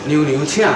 娘娘请。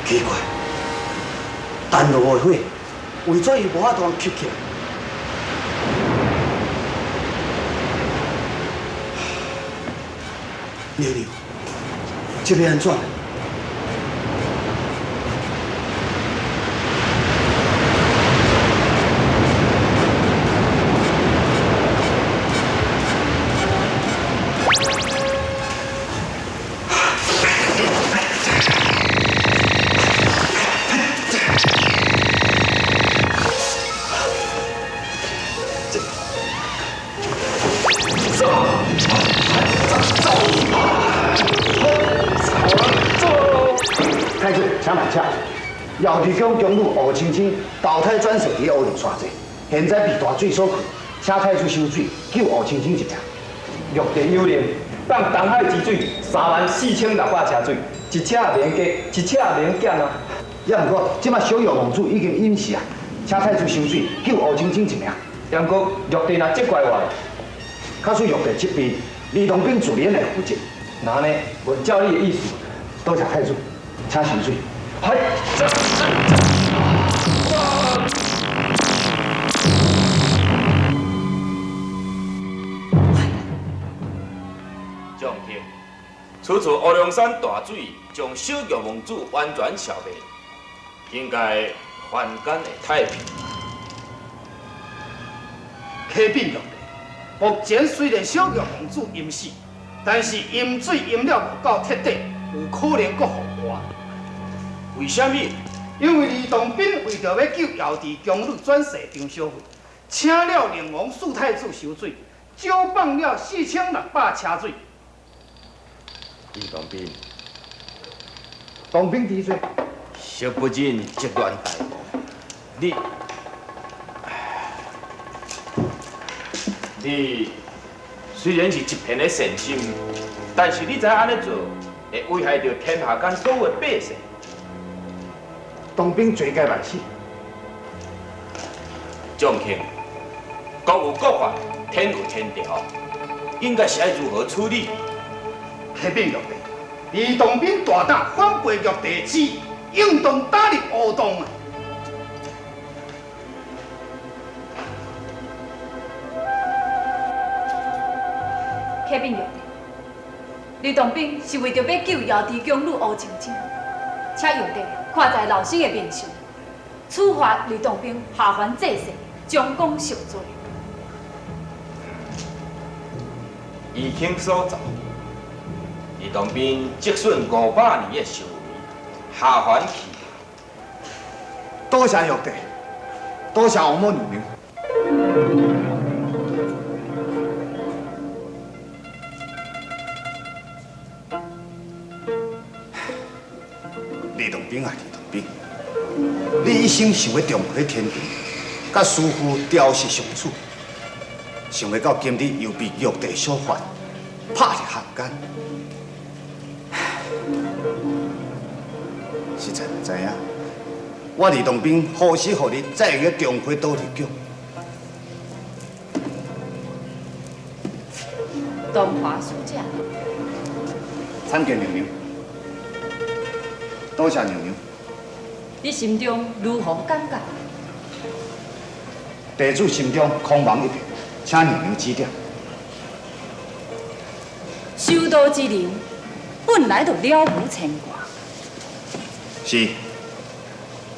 奇怪，陈罗的火为怎伊无法度吸起来？娘娘，这欲按怎？太子，请慢请。瑶池宫宫女吴青青投胎转世伫乌龙山济，现在被大水所困，请太子收水救吴青青一命。玉帝有令，放东海之水34600车水，一车也免加，一车也免减啊！也毋过，这马小玉王子已经隐死啊，请太子收水救吴青青一命。也毋过，玉帝若责怪我，假使玉帝这边，李东兵自然会负责。那呢，我照你的意思。多谢太子，请收水。嗨！将卿，此次乌龙山大水将小玉王子完全消灭，应该凡间会太平。启禀玉帝，目前虽然小玉王子淹死，但是淹水淹了无够彻底，有可能阁复活。为啥物？因为李洞宾为著欲救瑶池宫女转世张小慧，请了灵王四太子收水，少放了4600车水。李洞宾，洞宾知罪。小不忍则乱大雾，你虽然是一片的善心，但是你知影按呢做，会危害著天下间所有的百姓。当兵罪该万死。将卿，国有国法，天有天条，应该是爱如何处理？启禀玉帝，李洞宾大胆反背玉帝旨，应当打入乌洞啊！启禀玉帝，李洞宾是为著欲救瑶池宫女吴青青，请玉帝看在老身的面上，处罚李洞宾下凡济世，将功赎罪。依卿所奏，李洞宾积损500年的修为，下凡去。多谢玉帝，多谢王母娘娘。李洞宾啊，李洞宾，你一生想欲重回天庭，佮师父朝夕相处，想袂到今日又被玉帝所罚，拍入汉奸，实在毋知影，我李洞宾何时何日才会用重回倒入宫？东华使者，参见娘娘。多谢娘娘。你心中如何感觉？地主心中空茫一片，请娘娘指点。修道之人本来就了无牵挂，是。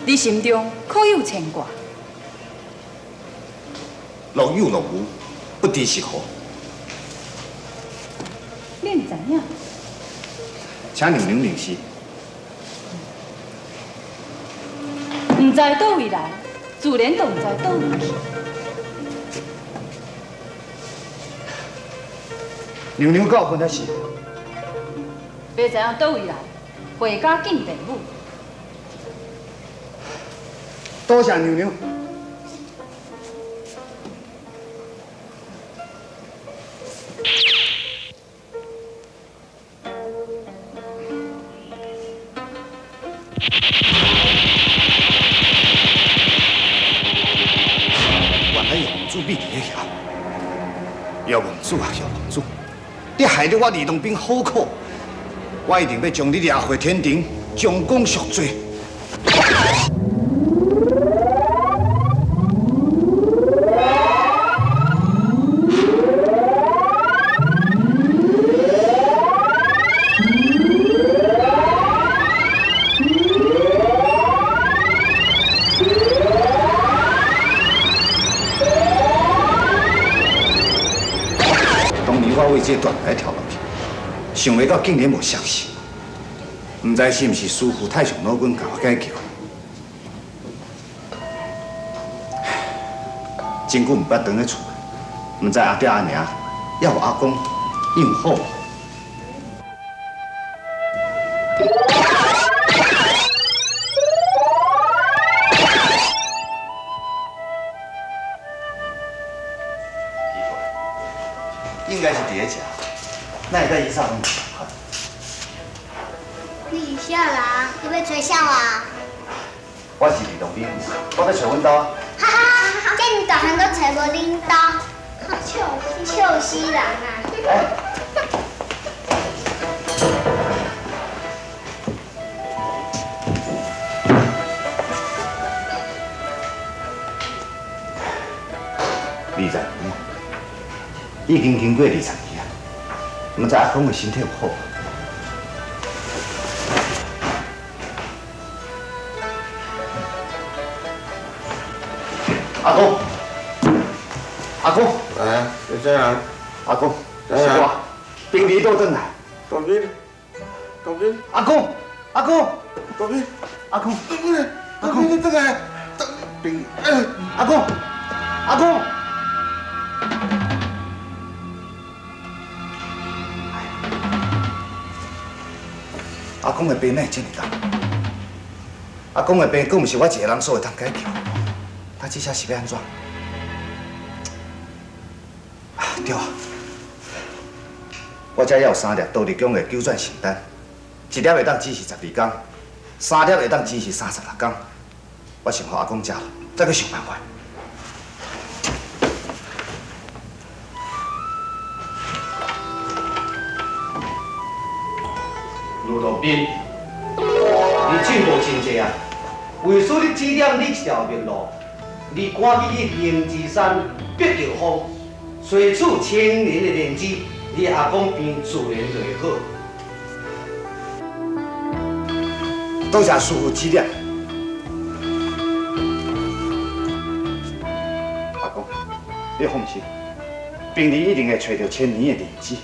你心中可有牵挂？若有若无，不知是何。你毋知影？请娘娘明示。毋知佗位来，自然就毋知佗位去。娘娘教训的是。袂知影佗位来，回家见父母。多谢娘娘。原来药王子秘伫咧遐，药王子啊，药王子，你害得我李东斌好苦，我一定欲将你掠回天庭，将功赎罪。当年我为这个断崖跳落去，想袂到竟然无摔死，毋知是毋是师父太上老君共我解救。真久毋捌转去厝，毋知阿爹阿娘，抑有阿公，有好无？应该是伫咧食，哪会佮伊早拢无仝款？你是啥人？你欲揣啥人？我是李东斌，我欲揣阮兜啊。哈哈，这么大汉阁揣无恁兜，笑笑死人啊！20年啊，已经经过20年啊，毋知阿公的身体有好无？阿公，阿公，哎，是啥人？阿公，是我，平儿倒转来。东斌，东斌，阿公，阿公，东斌，阿公，东斌，阿公，你转来，东斌，阿公，阿公。阿公的病哪会这么重？阿公的病，阁毋是我一个人所会当解救。啊，这下是欲按怎？啊，对啊，我这还有三粒道地宫的九转神丹，一粒会当支持12工，三粒会当支持36工。我先予阿公食了，再去想办法。卢道斌，你进步真济啊！为师你指点你一条明路，你赶紧去灵芝山碧药峰，索取千年的灵芝，你阿公病自然就会好。多谢师父指点。阿公，你放心，病人一定会揣著千年的灵芝。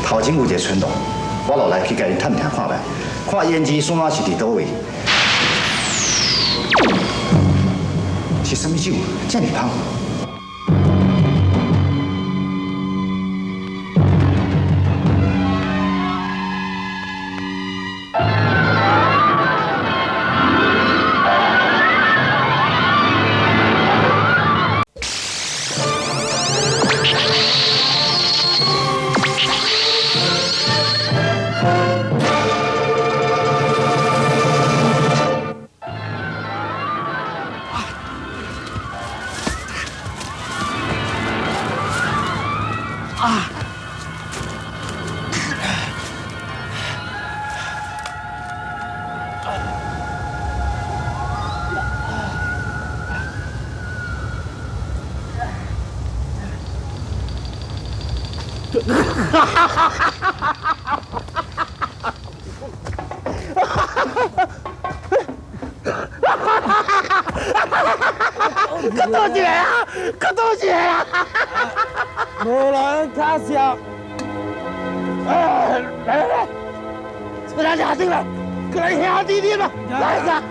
头前有一个村落，我落来去共𪜶探听看觅，看胭脂山是伫佗位，是啥物酒？这尔芳？搁倒一个啊！搁倒一个啊！无人卡笑。哎，来来来，这咱俩定了，过来兄弟你了，来噻！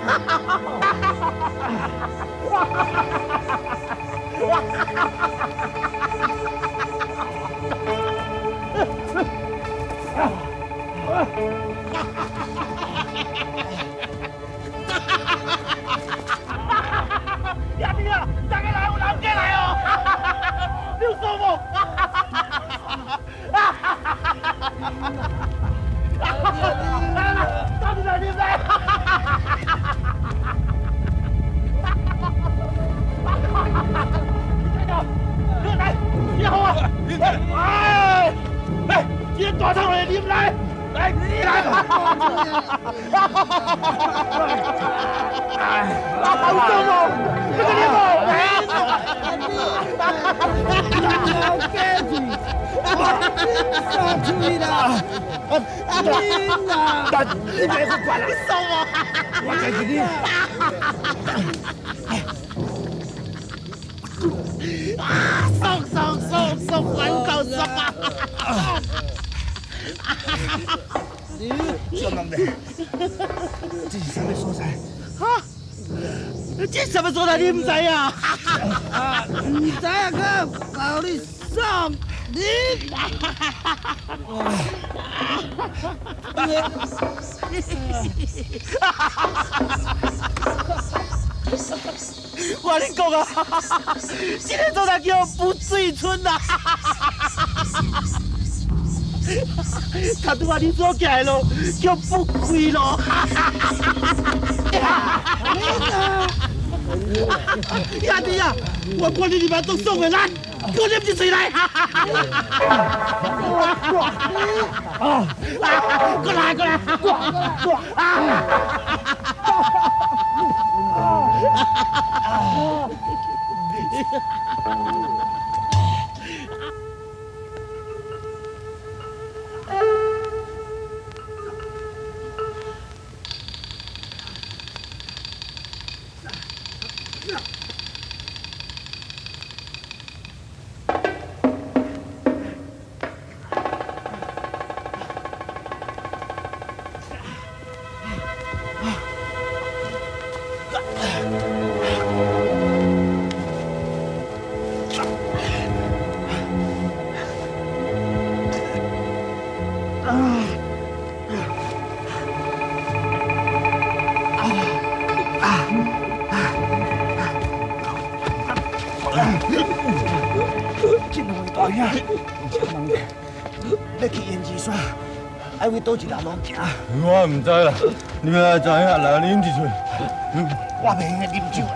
兄弟啊，大家来，有人过来哦！你有爽无？来来来，到底来你来！你来，你好啊！哎，来，今天大场来，你来，来，你来！哎，好爽哦！这个你好，来啊！老家嘴，杀出啦！你啊！你别去管了，你爽我！我该是你。啊！爽爽爽爽，还够爽啊！小问题，这是啥物所在？哈？这是啥物所在？你毋知啊？啊，毋知啊，哥，够你爽你！我跟你讲啊，这个所在叫不水村啊！他拄仔你所行的路叫不归路。兄弟啊，我看你入来足爽的，来，给我啉一喙来。啊，过来过来，过过啊！这两位大兄，问者，欲去胭脂山，爱为佗一条路行？我毋知啦，你欲来知影来啉一喙。我袂用得啉酒啦。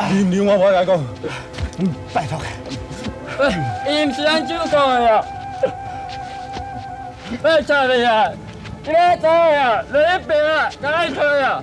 啉啉我无爱讲。拜托。喂，伊毋是按酒讲的啊！喂，查你啊！你咧走啊？落去边啊？敢爱吹啊？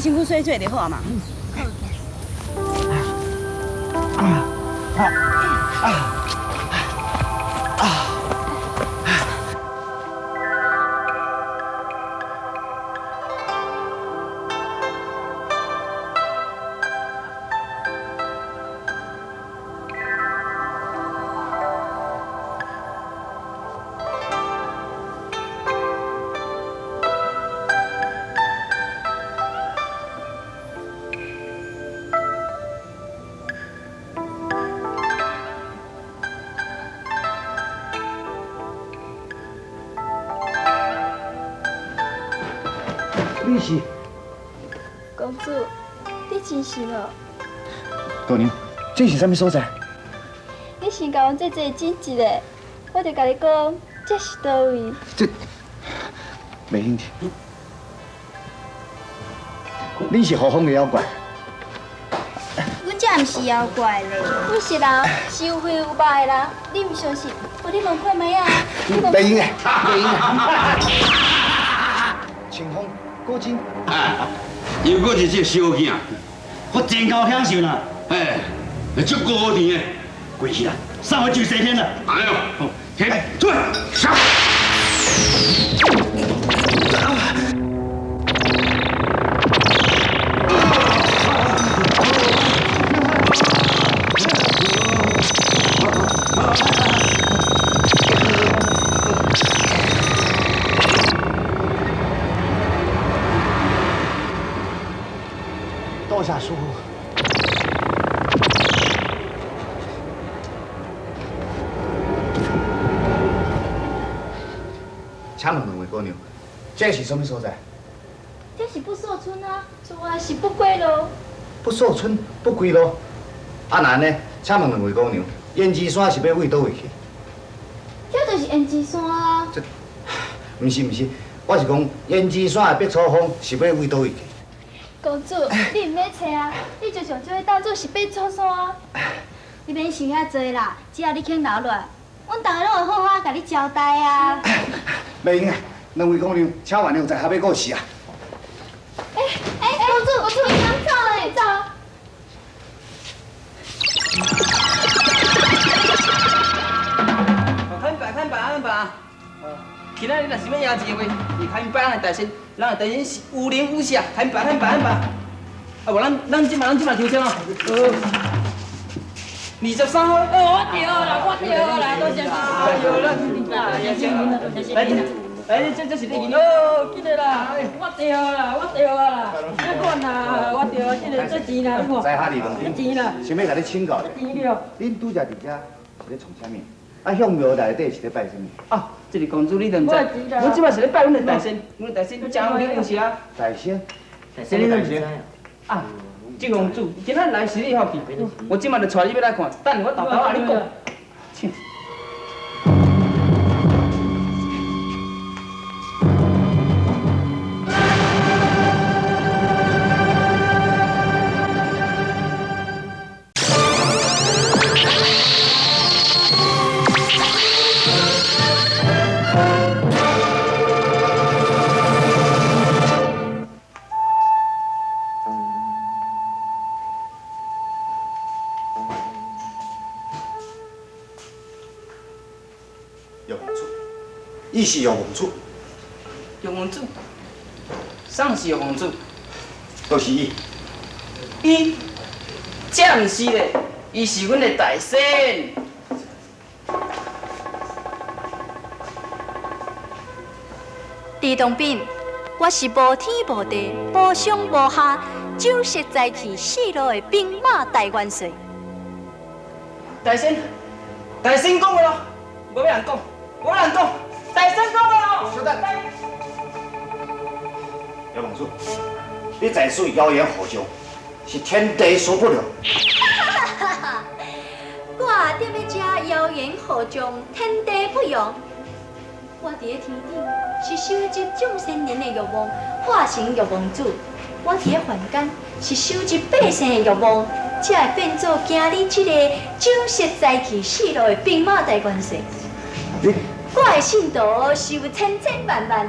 身躯洗洗就好啊嘛。啊。你是？公主，你真神哦！姑娘，这是啥物所在？你先共阮做这个指一下，我就共你讲，这是佗位？这袂兴趣。你是何方的妖怪？阮这毋是妖怪咧，阮是人，是有血有肉的人。你毋相信，无你问看觅啊！袂用的，袂用的。清风，果真。啊，又阁一只小囝，我真够享受啦！哎，足高甜的，过去啦，送我上西天啦！哎呦，天，出来，上！多谢师父。请问两位姑娘，这是啥物所在？这是不寿村啊，这是不归路。不寿村不归路，啊那按呢？请问两位姑娘，胭脂山是欲为佗位去？这就是胭脂山啊。这，毋是毋是，我是讲胭脂山的碧草峰是欲为佗位去？公主，你毋免揣啊，你就将这个当做是爬草山啊。你免想遐济啦，只要你肯留落来，阮逐个拢会好好共你交代啊。袂用的，两位姑娘，请原谅在下欲过时啊。哎哎，公主，公主，你走嘞，走。看白看白看白。今仔日若是欲赢钱的话，你看拜咱的大仙，咱的大仙是有灵有实，看拜看拜看拜。啊无咱这马咱这马抽签哦。23号。我对啦，我对啦，多谢。哎呦，咱来，来，这是你银。哦，紧来啦，我对啦，我对啦，别管啦，我对，这个这钱啦，你看。在下李东钱啦。想欲共你请教一下。钱了。恁拄才伫遮是咧创啥物？啊，向庙内底是咧拜啥物？啊，这个公主你都毋知，阮这摆是咧拜阮的大仙，阮的大仙真有灵有实啊。大仙？大仙你都毋知啊？这公主今仔来是你好奇，我这摆就带你欲来看，等下我沓沓仔共你讲。请。伊是玉王子，玉王子，啥是玉王子？就是伊。伊，这毋是咧，伊是阮的大仙。李东斌，我是无天无地、无上无下、酒色财气四路的兵马大元帅。大仙，大仙讲的咯，无欲人讲，无欲人讲。大仙讲的咯，稍等。玉王子，你在此妖言惑众，是天地所不容。我踮咧遮妖言惑众，天地不容。我伫咧天顶是收集众仙人的欲望，化成欲望子；我伫咧凡间是收集百姓的欲望，才会变做今日这个酒色财气四路的兵马大元帅。你。我的信徒是有千千万万，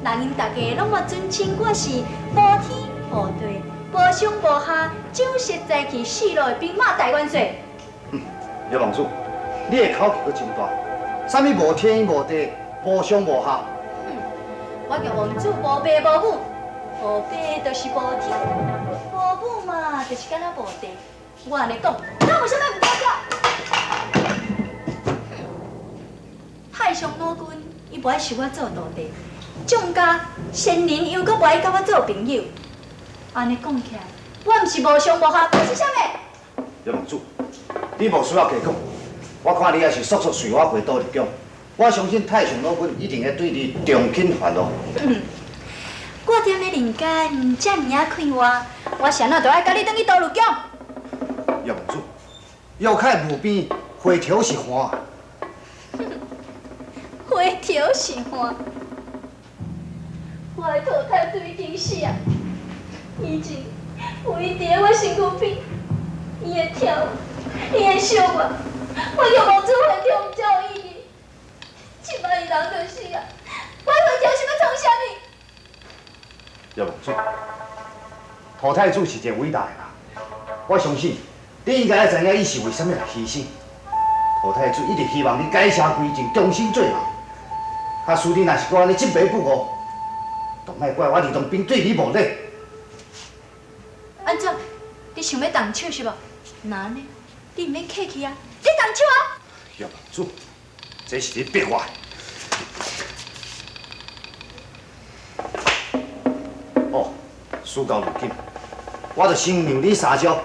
人𪜶大家拢嘛尊称我是无天无地、无上无下、酒色财气四路的兵马大元帅。叶王子，你的口气阁真大，啥物无天无地、无上无下？我叫王子无爸无母，无爸就是无天，无母嘛就是敢若无地。我按呢讲，哪有啥物毋对？太上老君伊无爱收我做徒弟，众家仙人又阁无爱佮我做朋友。按呢讲起来，我毋是无上无下，我是啥物？叶王子，你无需要加讲，我看你也是速速随我回都入宫。我相信太上老君一定会对你重肯发落。我踮咧人間遮爾仔快活，我是按怎都愛佮你轉去都麗宮。玉王子，藥開無邊，回頭是岸。回頭是岸。我的陶太子已經死啊！以前有伊佇我身軀邊，伊會疼我，伊會惜我，我玉王子回頭才有意義。這擺伊人就死啊！我回頭是欲創啥物？玉王子，陶太子是一个偉大的人，我相信你應該知影伊是為啥物來犧牲。陶太子一直希望你改邪歸正，重新做人。假使你若是閣按呢執迷不悟，就莫怪我李東斌對你無禮。按怎？你想欲動手是無？若按呢，你毋免客氣啊，你動手啊！玉王子，這是你逼我的。哦，事到如今，我就先讓你三招，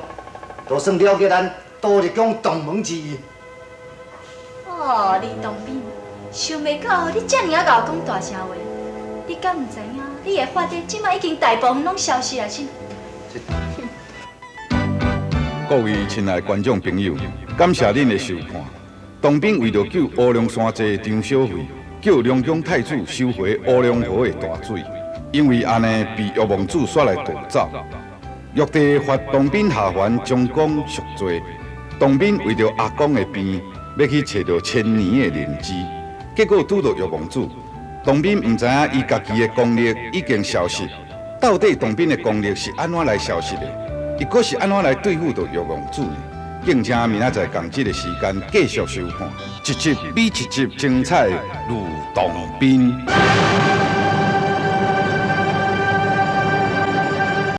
就算了解咱都麗宮同門之義。哦，李東斌，想袂到你遮爾仔𠢕講大聲話，你敢毋知影？你的法力這擺已經大部分攏消失啊！是。各位親愛觀眾朋友，感謝恁的收看。東斌為著救烏龍山濟張小慧，叫龍宮太子收回烏龍河的大水，因為按呢被玉王子煞來盜走。玉帝罰東斌下凡將公贖罪，東斌為著阿公的病，欲去揣著千年的靈芝，結果拄著玉王子。東斌毋知影伊家己的功力已經消失，到底東斌的功力是按怎來消失的？伊閣是按怎來對付著玉王子呢？敬請明仔載仝這个時間繼續收看，一集比一集精彩，呂洞賓。